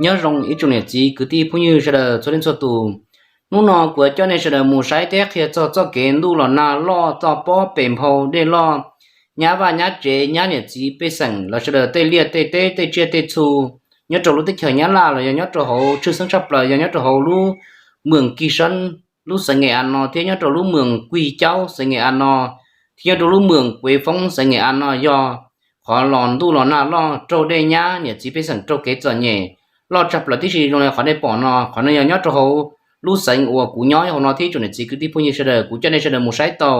Nyob zoo ib tsoom niam txiv kwv tij phooj ywg sawv daws txhua leej txhua tus. Hnub no kuv coj nej sawv daws mus saib thiab qhia txog txoj kev ntuj los nag loj toj pob pes nphau dej loj nyab vaj nyab tsev nyab niam txiv pej xeem los sawv daws tej liaj tej teb tej tsiaj tej txhu nyob rau lub teb chaws Nyab Laj los yog nyob rau hauv tshwj xeeb tshaj plaws yog nyob rau hauv lub mwm Kis Xeeb lub xeev Nkem As no thiab nyob rau lub mwm Kuis Caub xeev Nkem As no thiab nyob rau lub mwm Kuev Foob xeev Nkem As no yog qhov los ntuj los nag loj raug dej nyab niam txiv pej xeem raug kev txom nyem loj tshaj plaws tib si zoo li qhov nej pom no. Qhov no yog nyob rau hauv lub xeev uas kuv nyob hauv no thiab ib tsoom niam txiv kwv tij phooj ywg sawv daws kuv coj nej sawv daws mus saib tau.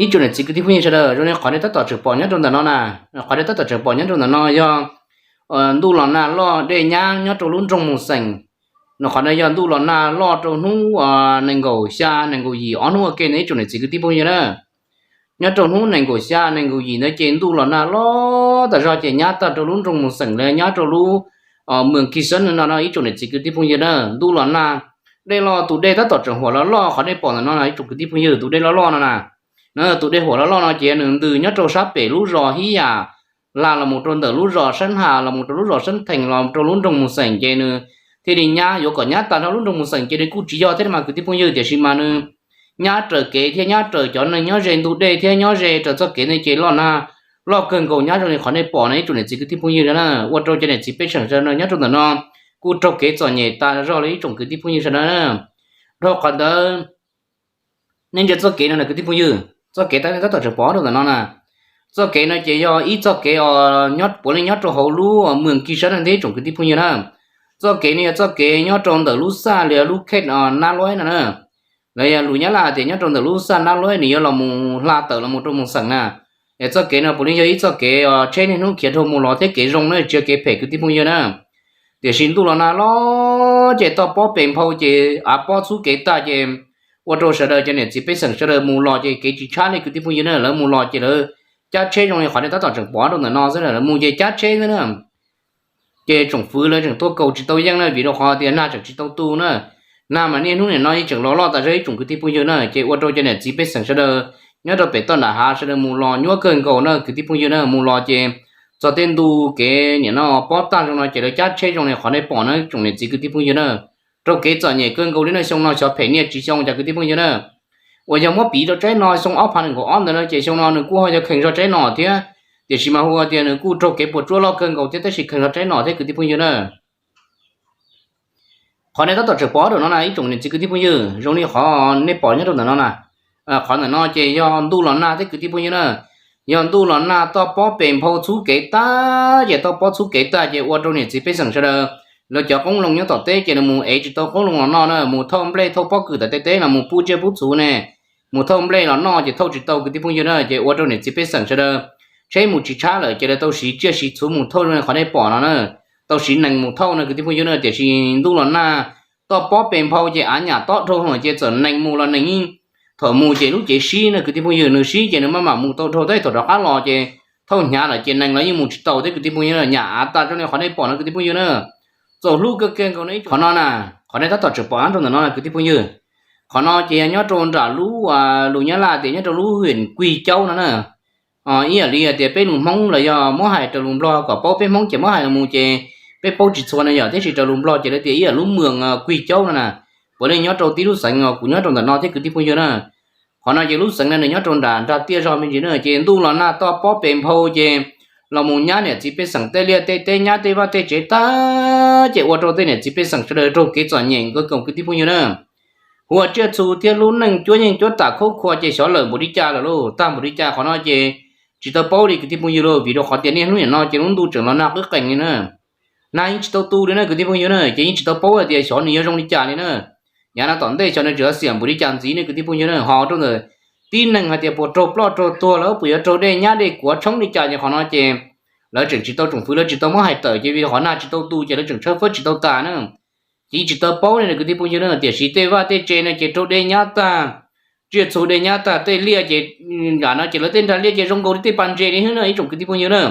Ib tsoom niam txiv kwv tij phooj ywg sawv daws zoo li qhov nej tab tom tseem pom nyob rau ntawm no na. Qhov nej tab tom tseem pom nyob rau ntawm no yog ntuj los nag loj dej nyab nyob rau lub nroog Mus Xeem. Qhov no yog ntuj los nag loj rau hnub nees nkaum xya nees nkaum yim ob hnub ua ke ntawd ib tsoom niam txiv kwv tij phooj ywg na. Nyob rau hnub nees nkaum xya nees nkaum yim ntawd ces ntuj los nag loj tas zog ces nyab tag rau lub nroog Mus Xeem los nyab rau lub mwm Kis Xeeb no no ib tsoom niam txiv kwv tij phooj ywg na. Ntuj los nag dej loj tus dej tab tom tseem huam los loj qhov nej pom ntawm no ib tsoom kwv tij phooj ywg tus dej loj loj no na. Tus dej huam los loj no ces nws ntws nyob rau sab pem lub zos Hib Yam Las los mus rau ntawm lub zos Sab Has los mus rau lub zos Sab Theem los rau lub nroog Mus Xeem ces nws thiaj li nyab yuav kom nyab tag nrho lub nroog Mus Xeem ces nws kuj tsis yog thiab mas kwv tij phooj ywg tiam sis mas nws nyab raws kev thiab nyab raws cov neeg nyob ze ntug dej thiab nyob ze raws txoj kev ntawd ces loj nag loj kawg nkaus nyab zoo li qhov nej pom no ib tsoom niam txiv kwv tij phooj ywg na. Ua rau cov niam txiv pej xeem sawv daws nyob rau ntawm no kuj raug kev txom nyem tas zog li ib tsoom kwv tij phooj ywg sawv daws na. Dhau qhov ntawd nej ntsia txoj kev no na kwv tij phooj ywg, txoj kev tab tab tom tseem pom rau ntawm no na. Txoj kev no ces yog ib txoj kev os nyob puav leej nyob rau hauv lub mwm Kis Xeeb no ntag ib tsoom kwv tij phooj ywg na. Txoj kev no yog txoj kev nyob rau ntawm lub xaj li lub khej Nab Luaib no na. Los yog lus Nyab Laj tias nyob rau ntawm lub xaj Nab Luaib nws yuav los mus hla tawm los mus rau Mus Xeem na. Es txoj kev no puav leej yog ib txoj kev tsheb niaj hnub khiav dhau mus los thiab kev zoo na tsis yog kev phem kwv tij phooj ywg na. Tiam sis ntuj los nag loj ces toj pob pes nphau ces av pob txhub kev tag ces ua rau sawv daws cov niam txiv pej xeem sawv daws mus los ces kev tsis tshab li kwv tij phooj ywg na. Lawv mus los ces lawv cab tsheb zoo li qhov nej tab tom tseem pom rau ntawm no xwb na, lawv mus ces cab tsheb xwb na. Ces tsoom fwv lawv tseem tuaj kaus tsis tau yeej na vim rau qhov tias nag tseem tsis tau tu na. Nag mas niaj hnub nim no yeej tseem los loj tas zog ib tsoom kwv tij phooj ywg na ces ua rau cov niam txiv pej xeem sawv daws nyob rau pem toj nram hav sawv daws mus los nyuaj kawg nkaus na kwv tij phooj ywg na. Mus los ces txog tej ntu kev nim no pob tag zoo no ces lawv cab tsheb zoo li qhov nej pom na tsoom niam txiv kwv tij phooj ywg na. Raug kev txom nyem kawg nkaus li na xyoo no xyov phem niaj tsis xyoo cas kwv tij phooj ywg na. Uas yog muab piv rau tsaib no xyoo ob phav nees nkaum ob ntawd no ces xyoo no nws kuj ho yog kheev zog tsaib no thiab. Tiam sis mas hu ua tias nws kuj raug kev puas tsuaj loj kawg nkaus thiab tab sis kheev zog tsaib no thiab kwv tij phooj ywg na. Qhov nej tab tom tseem pom rau no na ib tsoom niam txiv kwv tij phooj ywg zoo li qhov nej pom nyob rau ntawm no na. Qhov ntawm no ces yog ntuj los nag thiab kwv tij phooj ywg na. Yog ntuj los nag toj pob pes nphau txhub kev tag ces toj pob txhub kev tag ces ua rau niam txiv pej xeem sawv daws lawv cov qoob loo nyob tom teb ces nws mus ev tsis tau qoob loo los noj na, mus thauj nplej thauj pob kws tom tej teb los mus pub tsiaj pub txhu ne, mus thauj nplej los noj ces thauj tsis tau kwv tij phooj ywg na ces ua rau niam txiv pej xeem sawv daws tsheb mus tsis tshab lawm ces lawv tau siv tsiaj siv txhu mus thauj zoo li qhov nej pom no na. Tau siv nees mus thauj no kwv tij phooj ywg na tiam sis ntuj los nag toj pob pes nphau ces av nyam tob dhau ces txawm nees mus los nees yeej, thaum mus ces lub cev sib na kwv tij phooj ywg, nws sib ces nws maj mam mus tau dhau tab sis thaum rov qab los ces thauj hnyav lawm ces nees los yeej mus tsis tau thiab kwv tij phooj ywg na, nyam av tas zoo li qhov nej pom no kwv tij phooj ywg na. Txaus hlub kawg kiag nkaus no ib qhov no na. Qhov nej tab tom tseem pom rau ntawm no na kwv tij phooj ywg, qhov no ces yog nyob rau nram lub, lus Nyab Laj tias nyob rau lub huyện Quỳ Châu no na. Ib yam li tias peb lus Hmoob los yog muab hais raws lus Nplog kom paub, peb Hmoob ces muab hais los mus ces peb paub tsis txhua no yom, tiam sis raws lus Nplog ces lawv tias ib yam lub mường Quỳ Châu no na. Puav leej nyob rau tib lub xeev uas kuv nyob rau ntawm no thiab kwv tij phooj ywg na. Qhov no ces lub xeev no nws nyob rau nram nrag tiaj zog me ntsis na ces ntuj los nag toj pob pes nphau ces los mus nyab niam txiv pej xeem tej liaj tej teb nyab tej vaj tej tsev tag ces ua rau tej niam txiv pej xeem sawv daws raug kev txom nyem kawg nkaus kwv tij phooj ywg na. Hu ua tsiaj txhu thiab lub neej cuab yeej cuab tam khaub khua ces xyov lawm npaum li cas lawm lauj, tag npaum li cas qhov no ces tsis tau paub li kwv tij phooj ywg lauj, vim rau qhov tias niaj hnub nim no ces lub ntuj tseem los nag qwb qees li na. Nag yeej tsis tau tu li na kwv tij phooj ywg na, ces yeej tsis tau paub hais tias xyov nws yuav zoo li cas li na. Yav no tom ntej xyov nws tseem xiam npaum li cas ntxiv ne kwv tij phooj ywg na, ho rau ntawm tib neeg hais tias puas raug ploj raug tuag los puas yuav raug dej nyab dej kuav tshoob li cas ces qhov no ces lawv tseem tsis tau, tsoom fwv lawv tsis tau muab hais tawm ces vim qhov nag tsis tau tu ces lawv tseem tshawb fawb tsis tau tas na. Ces yeej tsis tau paub li na kwv tij phooj ywg na, tiam sis tej vaj tej tsev no ces raug dej nyab tag, tsiaj txhu dej nyab tag, tej liaj ces nram no ces lawv tej nrag liaj ces zoo nkaus li tej pas ntses li xwb na ib tsoom kwv tij phooj ywg na.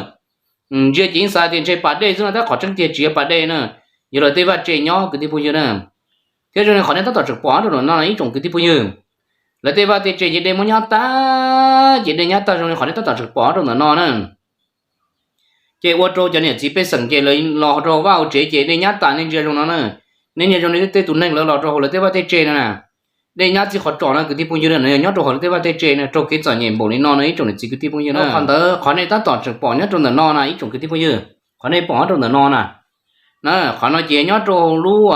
Ntsia ces yeej xav tias ntshe pas dej xwb no tab qhov tseeb tiag tsis yog pas dej na, yog lawv tej vaj tsev nyob kwv tij phooj ywg na. Thiab zoo li qhov nej tab tom tseem pom rau no no ib tsoom kwv tij phooj ywg, lawv tej vaj tej tsev ces dej muab nyob tag, ces dej nyob tag zoo li qhov nej tab tom tseem pom rau ntawm no na. Ces ua rau cov niam txiv pej xeem ces lawv los rau vaj hauv tsev ces dej nyab tas nej ntsia zoo no na. Nej ntsia zoo no, tej tus neeg lawv los rau hauv lawv tej vaj tej tse no na. Dej nyab txij qhov tsos no kwv tij phooj ywg, no yog nyob rau hauv lawv tej vaj tej tse no raug kev txom nyem npaum li no no ib tsoom niam txiv kwv tij phooj ywg na. Qhov ntawd qhov nej tab tom tseem pom nyob rau ntawm no na ib tsoom kwv tij phooj ywg, qhov nej pom nyob rau ntawm no na. Na, qhov no ces nyob rau lub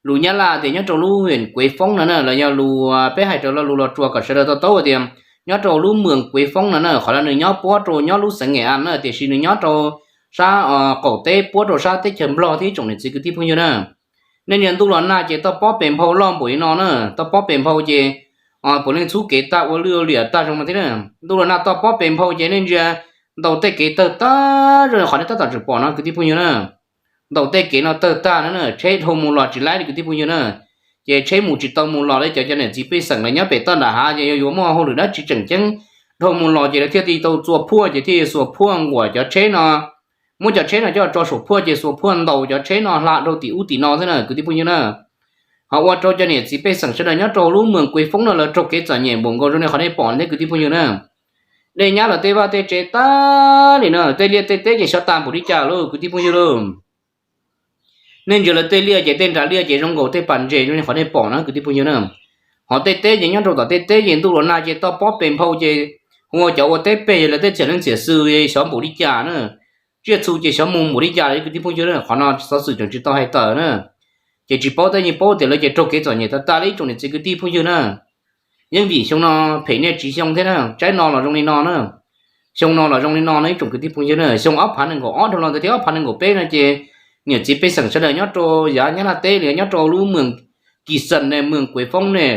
lus Nyab Laj tias nyob rau lub huyện Quế Phong no na, los yog lus peb hais rau lo lus Los Tsuas kom sawv daws to taub tias nyob rau lub mường Quế Phong no na. Qhov no nws nyob puab rau nyob lub xeev Nghệ An na, tiam sis nws nyob rau sab qaum teb puab rau sab teb chaws Nplog thiab ib tsoom niam txiv kwv tij phooj ywg na. Nej ntsia ntuj los nag ces toj pob pes nphau loj npaum li no na, toj pob pes nphau ces puav leej txhub kev tag ua lwj ua liam tag zoo no thiab na. Ntuj los nag toj pob pes nphau ces nej ntsia ntaus tej kev tawg tag zoo li qhov nej tab tom tseem pom no kwv tij phooj ywg na. Ntaus tej kev no tawg tag no na, tsheb dhau mus los tsis laib li kwv tij phooj ywg na. Ces tsheb mus tsis tau mus los li, cov cov niam txiv pej xeem lawv nyob pem toj nram hav ces yog yuav muaj hauj lwm dab tsi tseem ceeb dhau mus los ces lawv thiaj li tau txua phuaj ces thiaj txua phuaj nkuam cov tsheb no, muab cov tsheb no coj tso saum phuaj ces txua phuaj ntaus cov tsheb no hla rau tim ub tim no xwb na kwv tij phooj ywg na. Ho ua rau cov niam txiv pej xeem sawv daws nyob rau lub mường Quế Phong no lawv raug kev txom nyem npaum nkaus zoo li qhov nej pom thiab kwv tij phooj ywg na. Dej nyab lawv tej vaj tej tsev tag li no, tej liaj tej teb ces xyov tas npaum li cas lauj kwv tij phooj ywg lauj. Nej ntsia lawv tej liaj ces tej nrad liaj ces zoo nkaus tej pas ntses zoo li qhov nej pom na kwv tij phooj ywg na. Ho tej teb ces nyob rau tom tej teb ces ntuj los nag ces toj pob pes nphau ces hu ua cov ua teb peg yog lawv tej txhiam leej txhiam xws xyov npaum li cas na. Tsiaj txhu ces xyov mus npaum li cas li kwv tij phooj ywg na, qhov no xov xwm tseem tsis tau hais tawm na. Ces tsis paub tab yeej paub tias lawv ces raug kev txom nyem tag tag li ib tsoom niam txiv kwv tij phooj ywg na. Yeej vim xyoo no phem niaj tsis xyoo thiab na, tsaib no los zoo li no na. Xyoo no los zoo li no no ib tsoom kwv tij phooj ywg na, xyoo ob phav nees nkaum ob dhau los ntawd thiab ob phav nees nkaum peb no ces niam txiv pej xeem sawv daws nyob rau yav Nyab Laj teb li nyob rau lub mường Kỳ Sơn ne, mường Quế Phong ne,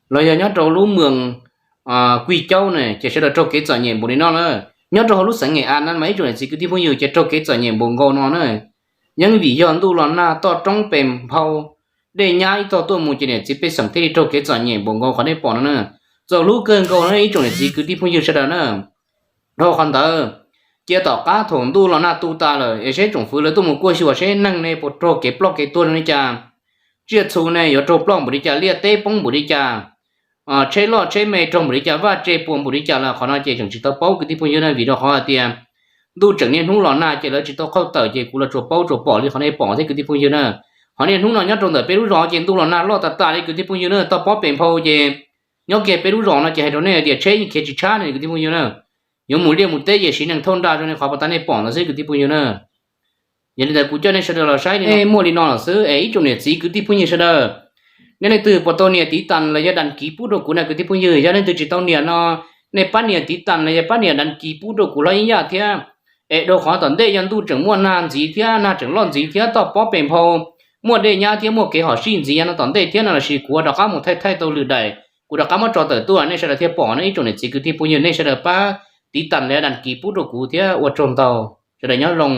los yog nyob rau lub mường Quy Châu ne ces sawv daws raug kev txom nyem npaum li no na. Nyob rau hauv lub xeev Nghệ An no mas ib tsoom niam txiv kwv tij phooj ywg ces raug kev txom nyem npaum nkaus no na. Yeej vim yog ntuj los nag toj roob pes nphau, dej nyab ib tog tuaj mus ces niam txiv pej xeem thiaj li raug kev txom nyem npaum nkaus qhov nej pom no na. Txaus hlub kawg nkaus na ib tsoom niam txiv kwv tij phooj ywg sawv daws na. Dhau qhov ntawd, cia tom qab thaum ntuj los nag tu tas lawm es seb tsoom fwv lawv tuaj mus kuaj xyuas seb neeg ne puas raug kev ploj kev tuag zoo li cas, tsiaj txhu ne yuav raug ploj npaum li cas, liaj teb poob npaum li cas, tsheb loj tsheb me raug npaum li cas, vaj tse puas npaum li cas los qhov no ces tseem tsis tau paub kwv tij phooj ywg na, vim rau qhov hais tias ntuj tseem niaj hnub los nag ces lawv tsis tau qhauj tawm ces kuv los tsuas paub tsuas pom li qhov nej pom thiab kwv tij phooj ywg na. Qhov niaj hnub no nyob rau ntawm peb lub zos ces ntuj los nag loj tas tas li kwv tij phooj ywg na, toj pob pes nphau ces nyob kiag peb lub zos no ces hais rau nej tias tsheb yeej khiav tsis tshab ne kwv tij phooj ywg na. Yuav mus liaj mus teb ces siv neeg thauj nra zoo li qhov pas tas nej pom ntawd xwb kwv tij phooj ywg na. Yog li ntawd kuv coj nej sawv daws los saib li muaj li no lawm xwb es ib tsoom niam txiv kwv tij phooj ywg sawv daws, nej leej twg puas tau nias tiv tas los yog đăng ký pub rau kuv na kwv tij phooj ywg, yog leej twg tsis tau nias no, nej pab nias tiv tas los yog pab nias đăng ký pub rau kuv hlob Yeeb Yaj thiab. Es dhau qhov tom ntej yog ntuj tseem muaj nag ntxiv thiab nag tseem loj ntxiv thiab toj pob pes nphau, muaj dej nyab thiab muaj kev hom sij ntxiv yav no tom ntej thiab no lossis kuv rov qab mus thaij thaij tau lwm daim kuv rov qab muab tso tawm tuaj nej sawv daws thiaj pom na ib tsoom niam txiv kwv tij phooj ywg, nej sawv daws pab tiv tas los yog đăng ký pub rau kuv thiab ua tsaug ntau, sawv daws nyob zoo.